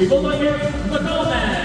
The Golden Tigers, the Goldman.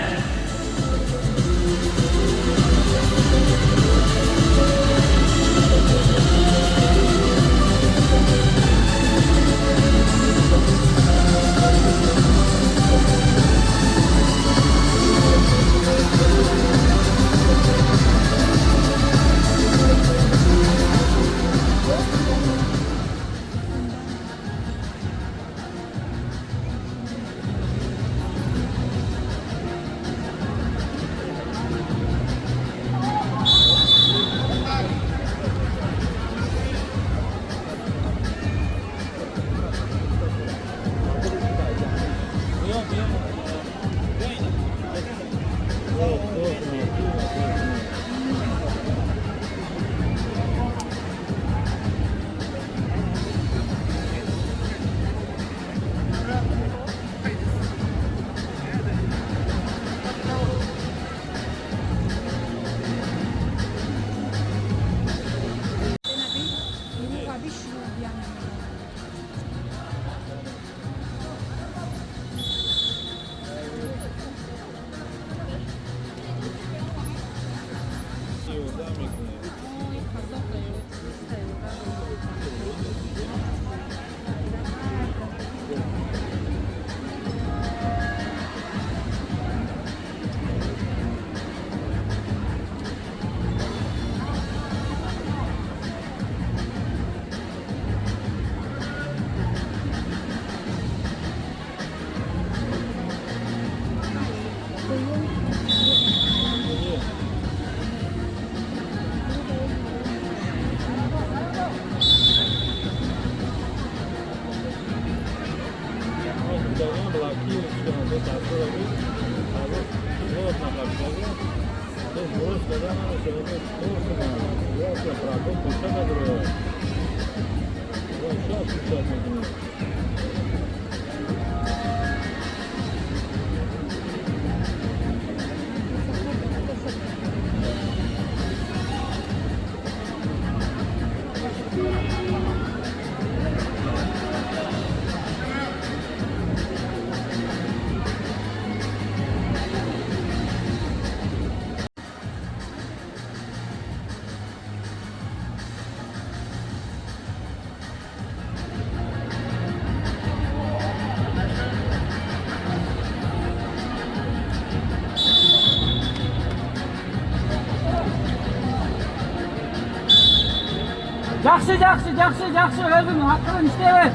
Жакшы, жакшы, жакшы, жакшы, өзүң акырын иштей бер.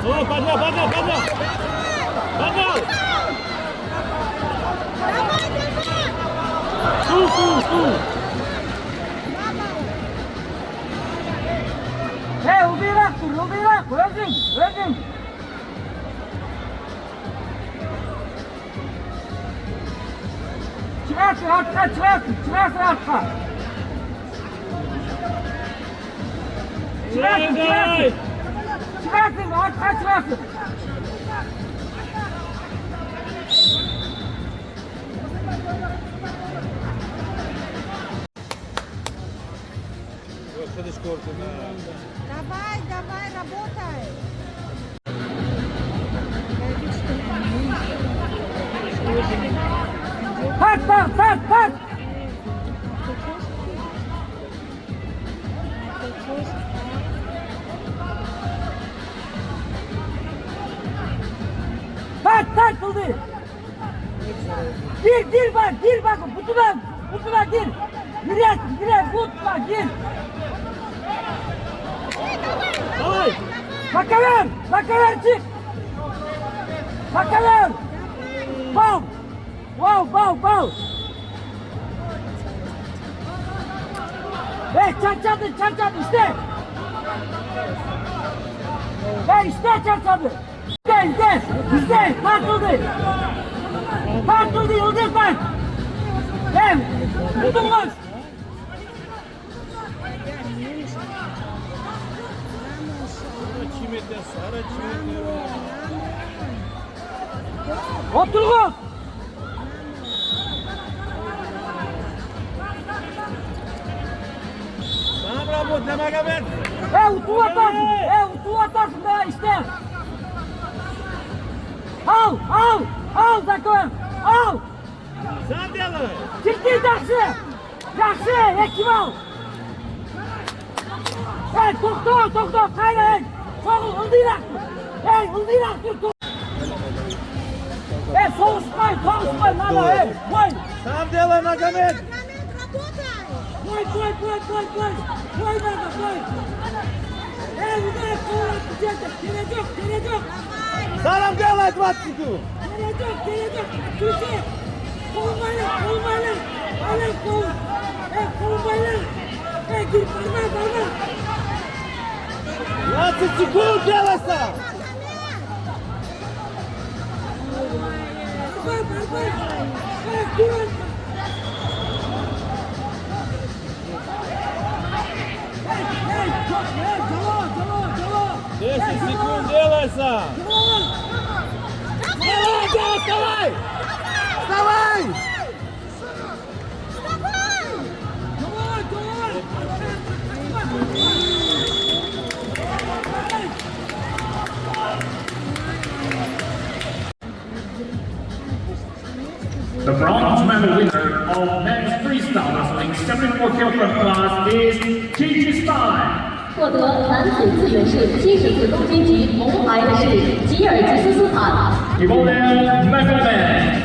О, поднял, поднял, поднял! Поднял! Давай, давай! Ту, ту, ту! Эй, ылдыйраак тур, ылдыйраак, өзүң, өзүң. Чыгасың артка, чыгасың, чыгасың артка. Чыгасың, чыгасың. Чыгасың, артка чыгасың. Давай, давай, работай! Тарт, тарт, тарт, тарт. Тарт, тарт, ылдый. Кир, кир бар, кир бар, бутуна, бутуна кир. Киресиң, кире, бутуна кир. Давай! Бака бер, бака бер, чык. Bakalım. Bam. Wow, wow, wow. Hey, çarçadı, çarçadı işte. Hey, işte çarçadı. İşte, işte, işte, tartıldı. Tartıldı, yıldız var. Hey, tutulmuş. Oturgun. Сам работай, Магомед. Ey utu atarsın. Ey utu atarsın be işte. Al, al, al zakon. Al. Сам делай. Ciddi yaxşı. Yaxşı, ekim al. Ey toxta, toxta, qayda ey. Soğul, ıldıyrak dur. Ey ıldıyrak dur. Ey soğuşmay, soğuşmay nana ey. Koy. Сам делай, Магомед. Магомед, работай! Koy, koy, koy, koy, koy. Koy nana, koy. Ey udarı kuvvet güzeldir. Gerek yok, gerek yok. Сам делай 20 секунд. Gerek yok, gerek yok. Türkiye. Kol bayrak, kol bayrak. Bayrak kol. Ey kol bayrak. Ey gir parmağı parmağı. 20 секунд делай сам. Parmağı parmağı. Ey durun. Ey, ey, çok, ey, cala, cala, cala. 10 секунд делай сам. Cala. Давай, делай, вставай. Вставай. Вставай! Cala, cala. The bronze medal winner of men's freestyle wrestling 74 kilogram class is Kyrgyzstan. 获得男子自由式74公斤级铜牌的是吉尔吉斯斯坦。 Ivona Magomed.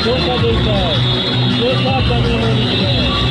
Сколько дышать? Что сам там?